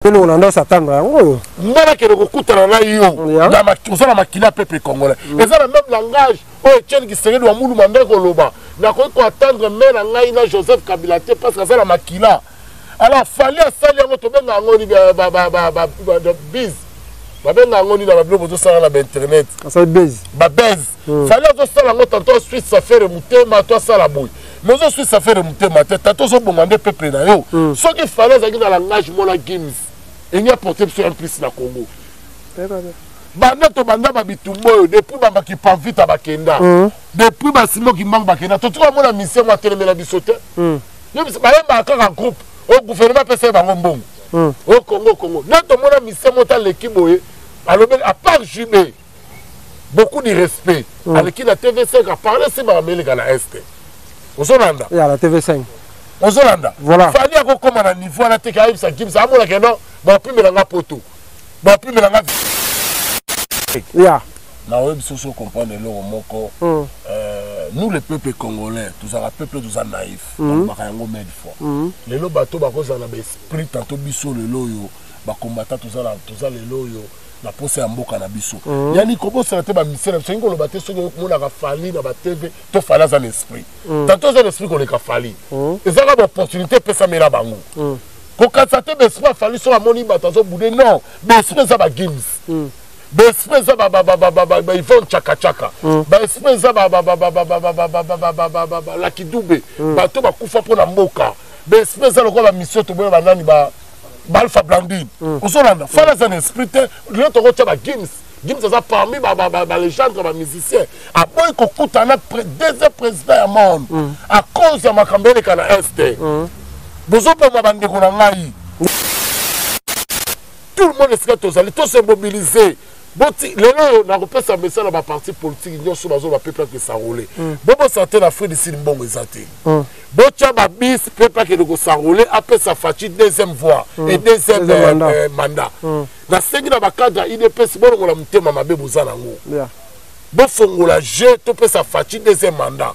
Eloko na ndosa tanga yango oyo. Nga nakende kokutana na yo oza na makila ya peuple congolais. Eza na même langage oyo Etienne Tshisekedi wa Muluma nde koloba nakoki koattendre me na ngai na Joseph Kabila te parce que aza na makila. Alors Fally asali yango, tobenga yango ni bise, babenga yango nini na babiloko bozosala na bainternet? Asali base. Babase. Fally azosala yango tanto aswisa affaire motema to asala boye, mais ozoswisa affaire motema te, tanto ozobonga nde peuple na yo. Soki Fally azalaki na langage mona Gims, engi apporte biso un plus na Congo. Banda tobanda babitumba oyo, depuis bambaki Pamvita bakenda, depuis basimoki mbangu bakenda, totika komona mission mo atelemela biso te. Bayembaka kaka groupe oyo gouvernement apesa ye bango mbongo o Congo. Congo nde tomona mission moko aleki boye, alobeli à part JB, beaucoup de respect, aleki na TV5, aparle nsima bameleka na Este. Ozolanda? Ya na TV5. Ozolanda? Voilà. Fally akokóma na niveau wana te ke ayebisa Gims amonake non, bapimelanga poto, bapimelanga. Naoyebi soso comprendre eloko moko. Nous, le peuple congolais, tozalaka peuple toza naïf. Balobaka yango maintes fois. Lelo bato bakozala na baesprit tanto biso lelo oyo bakombata, toza lelo oyo na posa ya mboka na biso. Yani kobosana te, bamisele na biso soki koloba te, soki omonaka Fally na baTV to Fally aza na esprit, tanto aza na esprit koleka Fally, ezaka baopportunité epesamela bango. Kokanisa te baesprit ya Fally soki amoni bato azobude, non, baesprit eza baGims, baesprit eza baYvonne Chakachaka, baesprit eza Lucky Dube, bato bakufa mpo na mboka, baesprit eza lokola bamission toboya banani, baAlpha Blondy. Ozolanda? Fally aza na esprit te. Lelo tokotia baGims. Gims aza parmi balégende ya bamusicien, aboyi kokutana deuxième président ya monde à cause ya makambo eleka na Este. Bozoboma bandeko na ngai, tout le monde esika tozali, tose mobiliser. Boti lelo oyo nakopesa message na baparti politique nyonso bazoloba peuple ake s'enrôler. Bobosana te, na Afrique du Sud mbongo eza te. Botya babis, peuple akende kos'enrôler, apesa Fatshi deuxième voie et deuxième Deuxième mandat. Mandat. Nasengi na bacadre ya UDPS, bolongola motema mabe boza nango, bofongola jeu, topesa Fatshi deuxième mandat,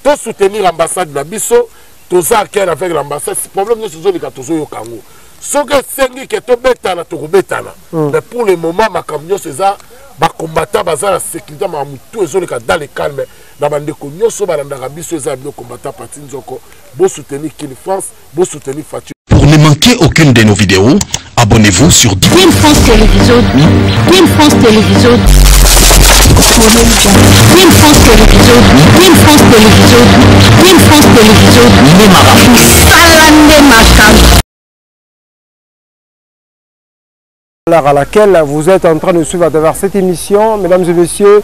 tosoutenir ambassade na biso. Toza à cœur avec l'ambassade. Problème nyonso ezoleka, tozoyoka yango. Soki esengi ke tobetana, tokobetana. Mais pour le moment makambo nyonso eza, bacombattant baza na sécurité, makambo tout ezoleka dans le calme. Na bandeko nyonso balandaka biso, eza ya bino combattant Pati Nzoko. Bosoutenir Kin France, bosoutenir Fatshi. Pour ne manquer aucune de nos vidéos, abonnez-vous sur Kin France Télévision, Kin France Télévision, Kin France Télévision, Kin France Télévision, Kin France Télévision, Salande Makam. L'heure à laquelle vous êtes en train de suivre à travers cette émission, mesdames et messieurs,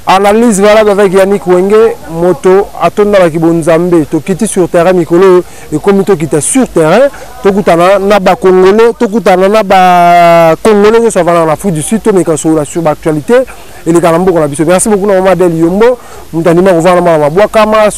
analyse valable avec Yannick Wenge, moto atondalaki bonzambe. Tokiti sur terrain mikolo, ekomi tokita sur terrain, tokutana na bacongolais, tokutana na bacongolais nyonso avanda na Afrique du Sud, tomeka solola sur baactualité eleka na mboka na biso. Merci beaucoup na mama Adèle Yombo, moto andima kovanda mwana mabwakama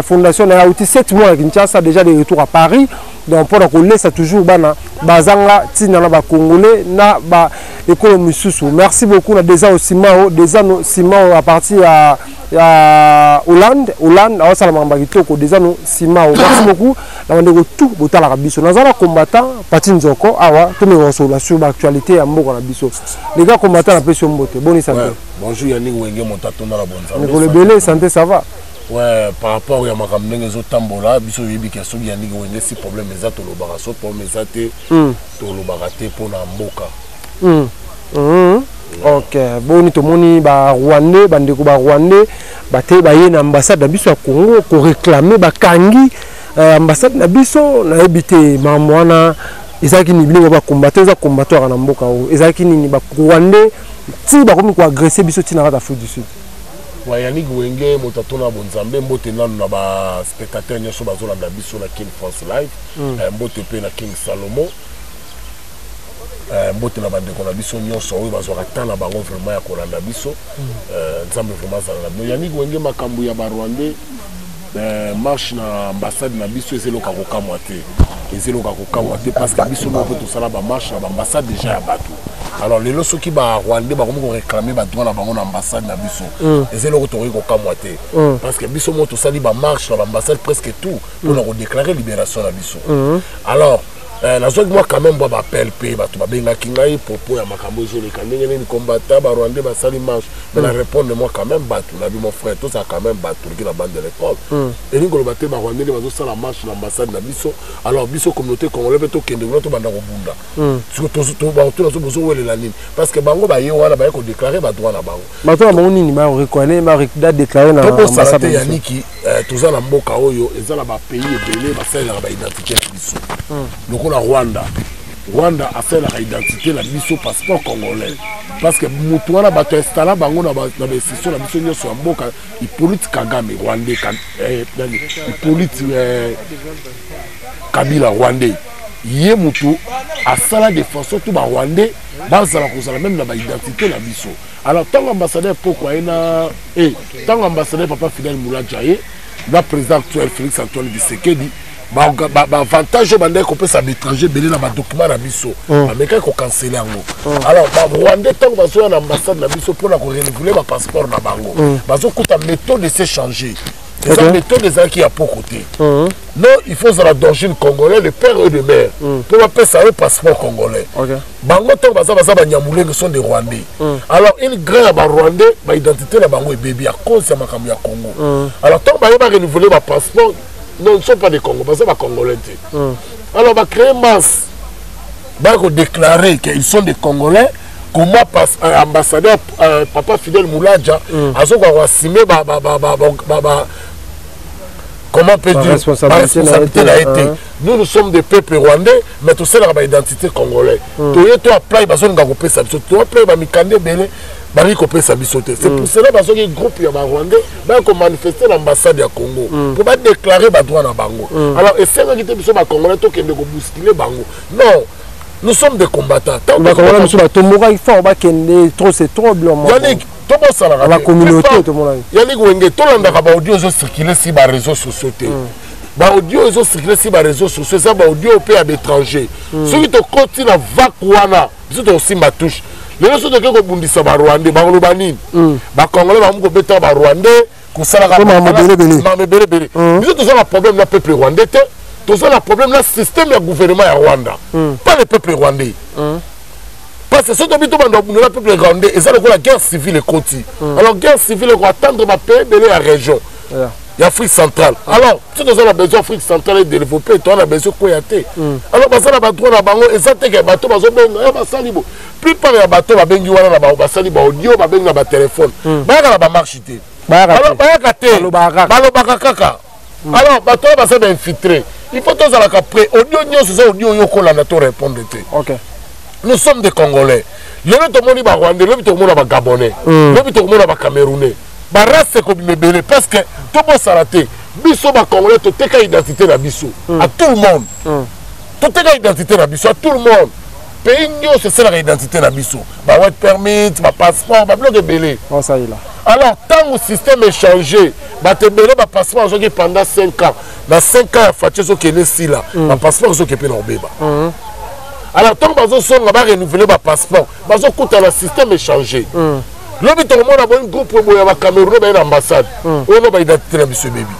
fondation na ye. Auti 7 mois na Kinshasa, déjà de retour à Paris, donc mpona kolesa toujours bana bazanga ntina na bacongolais na baekolo misusu. Merci beaucoup na Desa Osimao, Desano Simao, à partir ya Hollande. Hollande aosala makambo ya kitoko, Desano Simao. Merci beaucoup na bandeko tout botalaka biso. Naza na combattant Pati Nzoko awa, tomeka kosolola sur baactualité ya mboka na biso. Les gars, combattant, napesi yo mbote. Boni santé? Ouais, bonjour Yannick Wenge, moto atonda na bonzambe. Mikolo ebele, santé ça va? Ouais, par rapport ya makambo ndenge ezotambola, biso oyebi ke soki Yannick Wenge, si problème eza, tolobaka. So problème eza te, tolobaka te mpona mboka. Ok, boni tomoni barwandais, bandeko barwandais bate baye na ambassade na biso ya Congo koréclamer, bakangi ambassade na biso. Nayebi te makambo wana ezalaki nini. Biloko bacombattant eza combattoire na mboka oyo ezalaki nini? Barwandais ti bakomi koagresser biso ntina kati Afrique du Sud. Wa Yannick Wenge, moto atona bonzambe, mbote nanu na baspectateur nyonso bazolanda biso na King France Live. Mbote mpe na King Salomo. Mbote na bandeko na biso nyonso oyo bazwaka temps na bango vraiment ya kolanda biso. Nzambe vraiment azala na bino. Yannick Wenge, makambo ya barwandais, marche na ambassade na biso eza eloko ya kokamwa te, eza eloko ya kokamwa te, parce que biso moko mpe tosala bamarche na baambassade déjà ya bato. Alors lelo soki barwandais bakomi koréclamer badroit na bango na ambassade na biso, eza eloko tokoki kokamwa te, parce que biso moko tosali bamarche na baambassade presque tout mpona kodéclarer libération na biso. Alors Nazwaki mwa quand même mwa baappel mpe bato babengaki ngai propos ya makambo ezoleka, ndenge nini combattant barwandais basali marche. Mais na répondre moi quand même bato na bi: mon frère, tozala quand même bato oleki na bande de l'école. Elingi koloba te barwandais nde bazosala marche na ambassade na biso, alors biso communauté congolais mpe tokende kuna, tobanda kobunda. Siko tozo bozowelela nini? Parce que bango baye wana, baye kodéclarer badroit na bango. Bato na bango nini bareconnaître, badéclarer na Tobosala ambassade te. na biso? Yaniki, toza na mboka oyo eza na bapays ebele basalelaka baidentité na biso, lokola Rwanda. Rwanda asalelaka identité na biso, passeport congolais, parce que motu wana bato installa bango na bainstitution na biso nyonso ya mboka. Hippolyte Kagame rwandais, nani, Hippolyte Kabila rwandais, ye motu asala de façon to barwandais bazala kozala même na baidentité na biso. Alors ntango ambassadeur Poko aye na ntango ambassadeur papa Fidèle Mulaja ye na président actuel Félix Antoine Tshisekedi, baavantage oyo bandaki kopesa baétranger ebele na badocument na biso, bamekaki kocanceler yango. Alors barwandais, ntango bazoya na ambassade na biso mpona korenouveler bapasseport na bango, bazokuta méthode ese changer. Eza méthode ezalaki ya poko te. Non, il faut ozala d'origine congolais, le père et de mère, mpo bapesa yo passeport congolais. Bango ntango baza banyamulenge, sont des Rwandais. Alors une grain ya barwandais, baidentité na bango ebebi à cause ya makambo ya Congo. Alors ntango baye barenouveler bapasseport, non, ne sont pas des Congo, baza bacongolais te. Alors bacréer masse, baya kodéclarer qu'ils sont des Congolais. Comment ambassadeur papa Fidèle Mulaja azokoka koassumer ba comment peut Ba dire responsabilité na ye responsabilité na ye te, te? Hein. Nous, nous sommes des peuples rwandais, mais tosalaka baidentité congolais. Toye to apply, bazolinga kopesa biso. To apply bamikanda ebele, balingi kopesa biso te. C'est pour cela bazoki groupe ya barwandais baya komanifester na ambassade ya Congo mpo badéclarer badroit na bango. Alors esengaki te biso bacongolais tokende kobousculer bango. Non, nous sommes des combattants. Tant que Bakongolais mosusu batombokaki fort, bakende, trop c'est trop, biloko moko. Yannick, tobosalaka La te. communauté, tomonaki. Yannick Wenge, tolandaka baaudio ezocircule si baréseaux sociaux te. Baaudio ezocircule si baréseaux sociaux, eza baaudio mpe ya baétranger. Soki tokoti na vague wana, biso tokosimba touche. Lelo soki tokoki kobundisa barwandais, bakoloba nini? Bacongolais bakomi kobetaka barwandais, kosalaka Ko makambo ebele ebele. Makambo ebele ebele. Biso toza na problème na peuple rwandais te, toza na problème na système ya gouvernement ya Rwanda, pas le peuple rwandais, parce que soki tobi tobanda kobundela peuple rwandais, eza lokola guerre civile ekoti. Alors guerre civile ekoattendre bapays ebele ya région ya Afrique centrale. Alors soki toza na besoin Afrique centrale edéveloppe, toza na besoin koya te. Alors baza na badroit na bango. Eza te ke bato bazobenga ya basali bo plupart ya bato babengi wana na basali baaudio, babengi na batelefone, bayaka na bamarche te. Bayaka Alors te. bayaka te. Balobaka kaka. Balobaka kaka. Alors bato oyo baza bainfiltré, il faut tozalaka prêt. Audio nyonso eza audio oyo okolanda to répondre te. Nous sommes des Congolais. Lelo tomoni barwandais, lobi tokomona bagabonais, lobi tokomona bacamerounais, barace ekobima ebele, parce que tobosala te, biso bacongolais toteka identité na biso à tout le monde. Toteka identité na biso à tout le monde. Pays nyonso esalaka identité na biso, bawork permit, bapasseport, babiloko ebele. Osalela. Alors ntango système échangé, bato ebele bapasseport azoki pendant 5 ans. Na 5 ans ya Fatshi ezokende esila, bapasseport ezoki mpe na kobeba. Alors ntango bazosonga barenouveler bapasseport, bazokuta na système échangé. Lobi tokomona boyi groupe boye ya bacamerounais baye na ambassade oyo no baidentité na biso ebebi.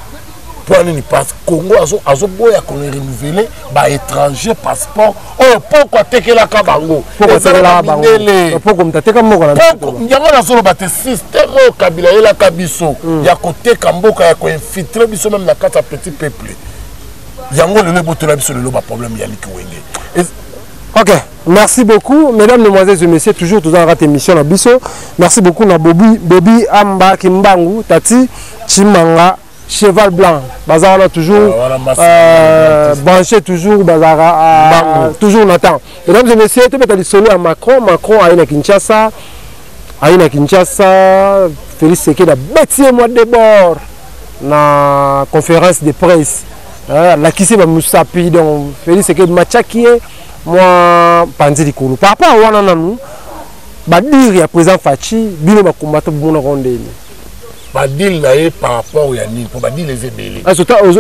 Mpo nini? Parce Congo azoboya korenouveler baétranger passeport oyo poko atekelaka bango. Ezala mindele. Poko moto ateka mboka na biso. Poko yango nazoloba te. Système oyo Kabila ayelaka biso ya koteka mboka, ya koinfiltrer biso même na kati ya petit peuple, yango lelo ebotola biso lelo baproblème ya Liki Wenge. Ok, merci beaucoup, mesdames, mesdemoiselles et messieurs, toujours dans la émission na biso. Merci beaucoup na Bobby, Bobby Amba Kimbangu, Tati Chimanga, Cheval Blanc. Bazar là toujours, Ah, voilà, merci. Branché toujours, Bazar, Mbangu. Toujours Nathan. Mesdames et messieurs, tout le solo à Macron, Macron a une Kinshasa, a une Kinshasa, Félix Tshisekedi a bêté moi de bord na conférence de presse. La kisi ba musapi, donc Félix Tshisekedi machaki moi panzi likolo. Par rapport à wana nanu badire ya président Fatshi, bino bakombata bomona rondeni. Badile na ye par rapport ya nini? Mpo badile eza ebele.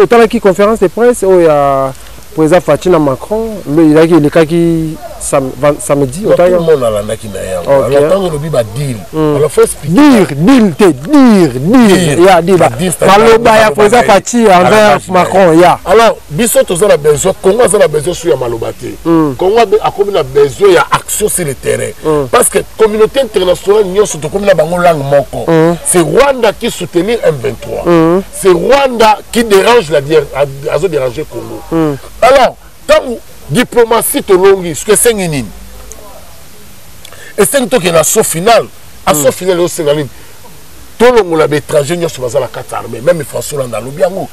Otalaki conférence de presse oyo ya président Fatshi na Macron, elekaki. Samedi. Tout le monde alandaki na yango. Alors ntango olobi badeal, alors faut expliquer. Dire deal te, dire, dire ya dire, maloba ya président Fatshi envers Macron ya. Alors biso toza na besoin, Congo aza na besoin su ya maloba te. Congo akomi na besoin ya action sur le terrain, parce que communauté internationale nyonso tokomi na bango langue moko. C'est Rwanda qui soutenir M23, c'est Rwanda qui dérange la, azo déranger Congo. Alors ntango diplomatie tolongi, soki esengi nini, esengi tokende na saut final. Assaut final ezosenga nini? Tolongola baétranger nyonso baza na kati ya armée. Même François Hollande alobi yango: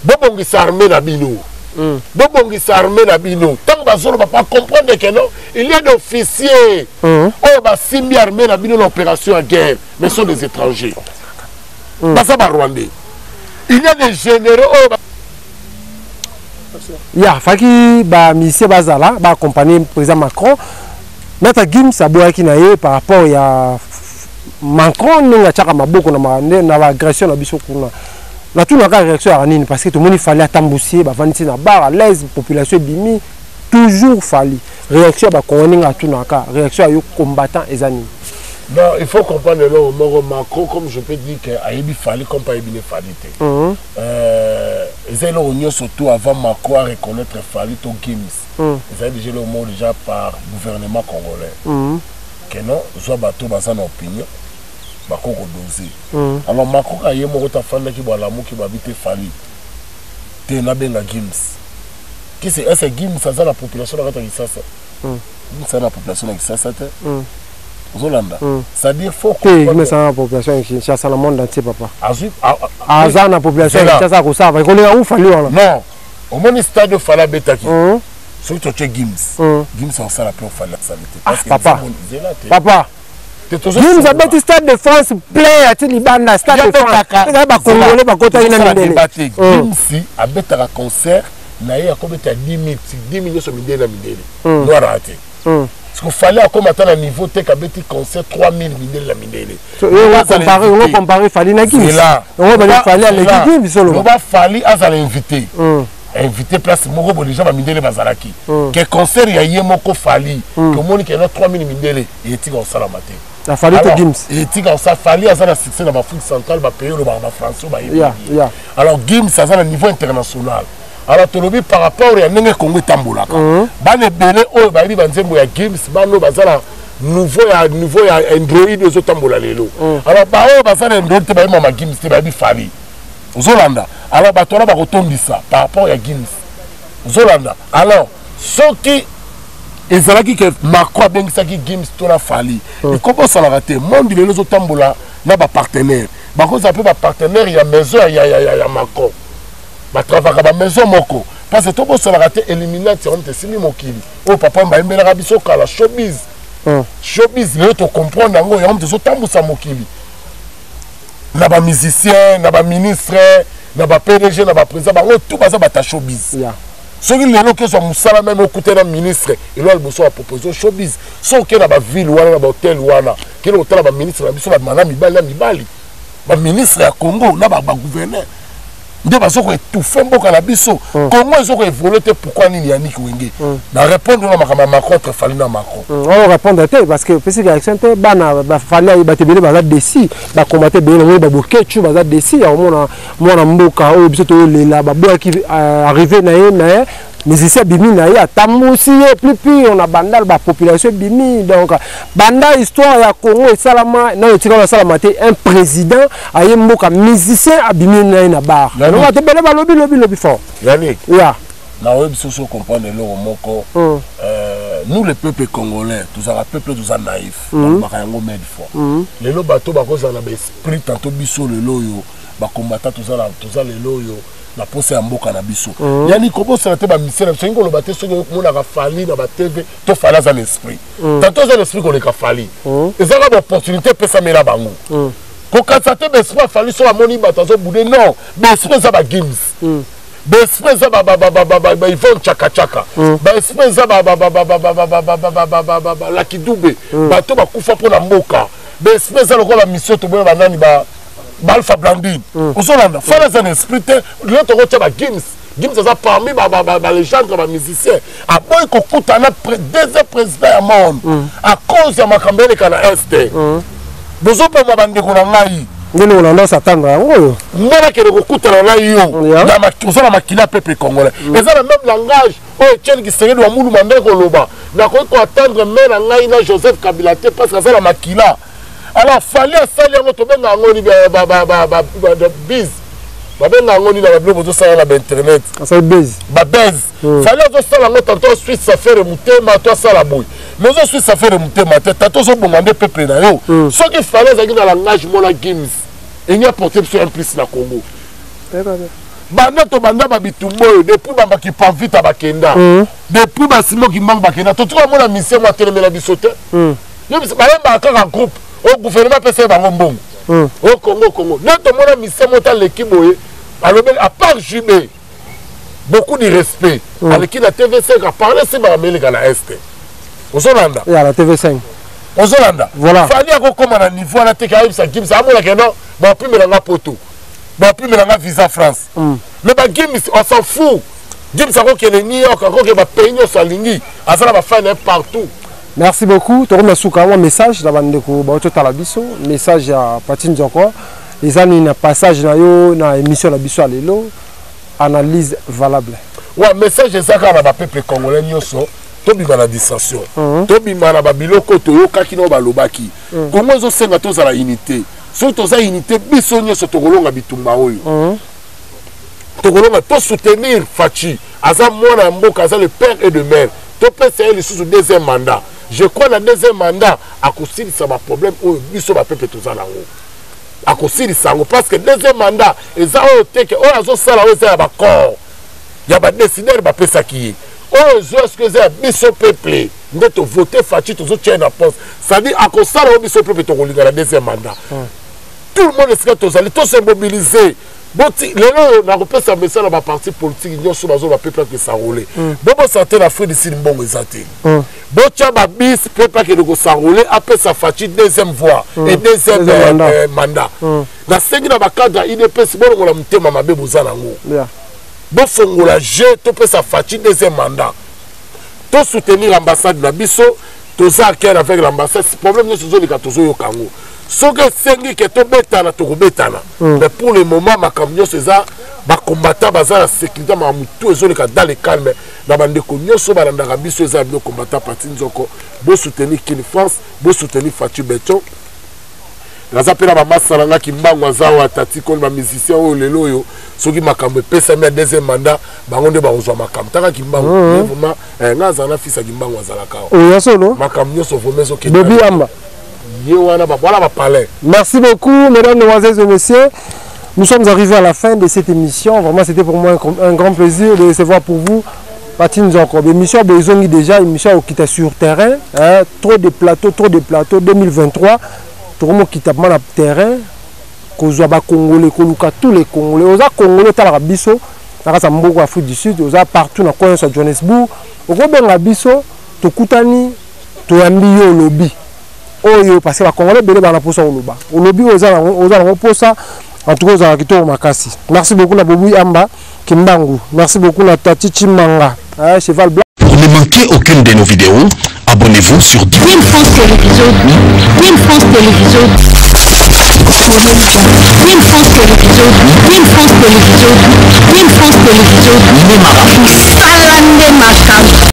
bobongisa armée na bino, bobongisa armée na bino. Ntango bazoloba, pa comprendre que non, il y a d'officiers oyo basimbi armée na bino na opération ya guerre, mais sont des étrangers, baza barwandais. Il y a des généraux oyo Ya faki bamusicien bazala baaccompagner président Macron. Maître Gims aboyaki na ye par rapport ya Macron, ndenge atiaka maboko na baagression na biso kuna. Natunaka réaction yaka nini? Parce que tomoni Fally atambusi ye, bavandisi na bar à l'aise, population ebimi toujours Fally. Réaction ya bakongo, ndenge atunaka, réaction ya yo combattant eza nini? Non, il faut comprendre eloko moko. Macron, comme je peux dire que ayebi Fally comme pa ayebi ne Fally te. Eza eloko nyonso to avant Macron a reconnaître Fally to Gims, ezali déjà eloko moko déjà par gouvernement congolais que non, zwa bato baza na opinion, bako kodose. Alors Macron ka ye moko tafandaki, balamuki babi te Fally te, nabenga Gims. Kisi ese Gims aza na population na kati ya Kisasa? Gims aza na population na Kisasa te. Ozolanda, c'est-à-dire faut te Gims aza na population ya Kinshasa, na monde entier, papa. Aza na population ya Kinshasa, akosala ekolinga u Fally wana. Non, omoni stade oyo Fally abetaki, soki totie Gims, Gims akosala mpe oFally asali te. Papa, papa, Gims abeti Stade de France plein ati libanda. Stade de France ezali bacongolais bakotaki na mindele. Gims abetaka concert na ye, akobeta 10 000, 10 000 nyonso mindele na mindele, noir te. Parce que Fally akoma ata na niveau te kabeti concert 3000 mindele na mindele. Ongo compare Fally na Gims, ongo bali Fally aleki Gims, oloba. Loba Fally azala invité place moko bo déjà bamindele bazalaki, ke concert ya ye moko Fally, ke omoni ke na 3000 mindele, etika kosalama te. Na Fally to Gims? Etika kosala. Fally aza na succès na baAfrique centrale, bapays olobaka bafrançais oyo bayebi. Alors Gims aza na niveau international. Alors tolobi par rapport ya ndenge Congo etambolaka, bana ebele oyo bayebi banzembo ya Gims, bana oyo baza na niveau ya Android ezotambola lelo. Alors baoyo baza na Android te, bayebi mama Gims te, bayebi Fally. Ozolanda? Alors bato wana bakotondisa par rapport ya Gims. Ozolanda? Alors soki ezalaki ke Macron abengisaki Gims to na Fally, ekobosalaka te. Monde lelo ezotambola na bapartenaire, bakozala mpe bapartenaire ya maison ya Macron, batravaka bamaison moko, parce que tobosalaka te Illuminati yango te esimi mokili oyo papa bayembelaka biso kala. Showbiz, showbiz lelo tocomprendre yango, yango tozotambusa mokili na bamusicien, na baministre, na baPDG, na baprésident, bango tout baza bata showbiz. Soki lelo okezwa mosala, même okute na ministre, elo ya liboso bapropose showbiz. So oke na baville wana, na bahotel wana, kende kotala baministre na biso, bamana mibali na mibali, baministre ya Congo na bagouverneur nde baza koétouffe mboka na biso. Congo eza koévolue te. Pourquoi nini? Yannick Wenge, na répondre na makambo ya Macron, entre Fally na Macron. On répondre te parce que opesi réaction te. Bana baFally, bato ebele baza déçus, bakombate ebele namoni, babokecu baza déçus ya komona mwana mboka oyo biso toyolela. Baboyaki arrivé na ye, mais musicien abimi na ye, atambusi ye plus pire na Bandal, bapopulation ebimi. Donc banda histoire ya Congo esalama, nano etikala asalama te, un président aye mboka, musicien abimi na ye na bar. Donc bato ebele balobi lobi lobi fort. Yannick, ya. Naoyebi soki ocomprendre eloko moko. Nous le peuple congolais, tozalaka peuple, toza naïf, balobaka yango maintes fois. Lelo bato bakozala na baesprit tantôt. Biso lelo oyo bakombata, toza lelo oyo na posa ya mboka na biso. Yani kobosana te, bamisele na biso olingi koloba te. Soki omonaka Fally na baTV to Fally aza na esprit, tantôt aza na esprit koleka Fally, ezaka baopportunité epesamela bango. Kokatisa te baesprit ya Fally soki amoni bato azobude. Non, baesprit eza baGims, baesprit eza baYvonne Chakachaka, baesprit eza Lucky Dube, bato bakufa mpo na mboka. Baesprit eza lokola bamission toboya banani, baalpha Blondy. Ozolanda? Fally aza na esprit te. Lelo tokotia baGims Gims aza parmi balégende ya bamusicien. Aboyi kokutana deuxième président ya monde à cause ya makambo eleka na Est. Bozoboma bandeko na ngai. Ndenge olanda satanga yango oyo. Nde nakende kokutana na yo, oza na makila ya peuple congolais. Eza na même langage oyo Etienne Tshisekedi wa Muluma nde koloba: nakoki koattendre me na ngai na Joseph Kabila te, parce que aza na makila. Alors Fally asali yango, tobenga yango ni buzz, babenga yango nini na babiloko bozosala na bainternet? Asali buzz. Babuzz. Fally azosala yango, tantôt aswisa Ferre motema to asala boye, mais ozoswisa Ferre motema te, tantôt ozobonga nde peuple na yo. Soki Fally azalaki na langage mona Gims, engi apporte biso un plus na Congo. Banda tobanda babitumba oyo, depuis bambaki Pamvita bakenda, depuis basimoki mbango bakenda, totika komona mission mo atelemela biso te. Bayembaka kaka groupe oyo gouvernement apesa ye bango mbongo o Congo. Congo nde tomona mission moko aleki boye, alobeli, à part JB, beaucoup de respect, aleki na TV5, aparle se bakameleka na Est. Ozolanda? Ya na TV5. Ozolanda? Voilà. Fally akokóma na niveau wana te ke ayebisa Gims, amonake non, bapimelanga poto, bapimelanga visa France. Mais baGims, on s'en fout. Gims akokende New York, akokende bapays nyonso alingi, aza na bafans na ye partout. Merci beaucoup. Tokomi na suka. Mwa message na bandeko baototala biso, message ya Pati Nzoko eza nini na passage na yo na émission na biso ya lelo, analyse valable? Wa message eza kaka na bapeuple congolais nyonso: tobima na distraction, tobima na babiloko oyo toyokaki na oyo balobaki. Kongo ezosenga tozala unité. Soki toza unité, biso nyonso tokolonga bitumba oyo, tokolonga. Tosoutenir Fatshi, aza mwana ya mboka, aza le père et de mère. Topesa ye lisusu deuxième mandat. Je crois na deuxième mandat akosilisa baproblème oyo biso bapeuple toza nango, akosilisa yango, parce que deuxième mandat eza oyo teke oyo azosala, oyo eza ya bacorps ya badécideur bapesaki ye. Oyo ezwa soki eza ya biso peuple nde tovote Fatshi, tozotia ye na poste, c'est-à-dire akosala oyo biso peuple tokolinga na deuxième mandat. Tout le monde, esika tozali, tose mobiliser. Boti lelo oyo nakopesa message na baparti politique nyonso bazoloba peuple ake s'enrôler. Bobosana te, na Afrique du Sud mbongo eza te. Botya babus, peuple akende kos'enrôler, apesa Fatshi deuxième voie et deuxième Deuxième mandat. Mandat. Nasengi na bacadre ya UDPS, bolongola motema mabe boza nango, bofongola jeu, topesa Fatshi deuxième mandat, tosoutenir ambassade na biso. Toza akere avec l'ambassade. Problème nyonso ezoleka, tozoyoka yango. Soki esengi ke tobetana, tokobetana. Mais pour le moment, makambo nyonso eza, bacombattant baza na sécurité, makambo tout ezoleka dans le calme. Na bandeko nyonso balandaka biso, eza ya bino combattant Pati Nzoko. Bosoutenir Kini France, bosoutenir Fatshi Béton. Naza mpe na bamasa na nga, Kimbangu aza awa, tati koni, bamusicien oyo lelo oyo soki makambo epesami ya deuxième mandat, bango nde bakozwa makambo. Taka Kimbangu. Vraiment, nga azala na fils ya Kimbangu, azalaka awa. Oyo ya solo. Makambo nyonso vraiment ezokende. Bobi Amba. Ye wana, wana bapalin. Merci beaucoup, mesdames, mesdemoiselles et messieurs. Nous sommes arrivés à la fin de cette émission. Vraiment, c'était pour moi un grand plaisir de recevoir pour vous Pati Nzoko. Émission Bezongi déjà, émission qui était sur terrain. Hein, trop de plateaux, trop de plateaux. 2023, tout le monde qui na terrain. Kozwa ba Congolais, koluka tous les Congolais. Oza Congolais, talaka biso. Na kati ya mboka Afrique du Sud, oza partout na coin ya Johannesburg. Okobenga biso, tokutani, toyambi yo, olobi oyo, parce que bacongolais ebele bana mposa koloba. Olobi oyo oza nango mposa. En tout cas, ozalaka kitoko makasi. Merci beaucoup na Bobi Amba Kimbangu, merci beaucoup na Tati Chimanga, hein, cheval blanc. Pour ne manquer aucune de nos vidéos, abonnez-vous sur Team France Télévision, Team France Télévision, Team France Télévision, Team France Télévision, Team France Télévision, Mosala nde makambo.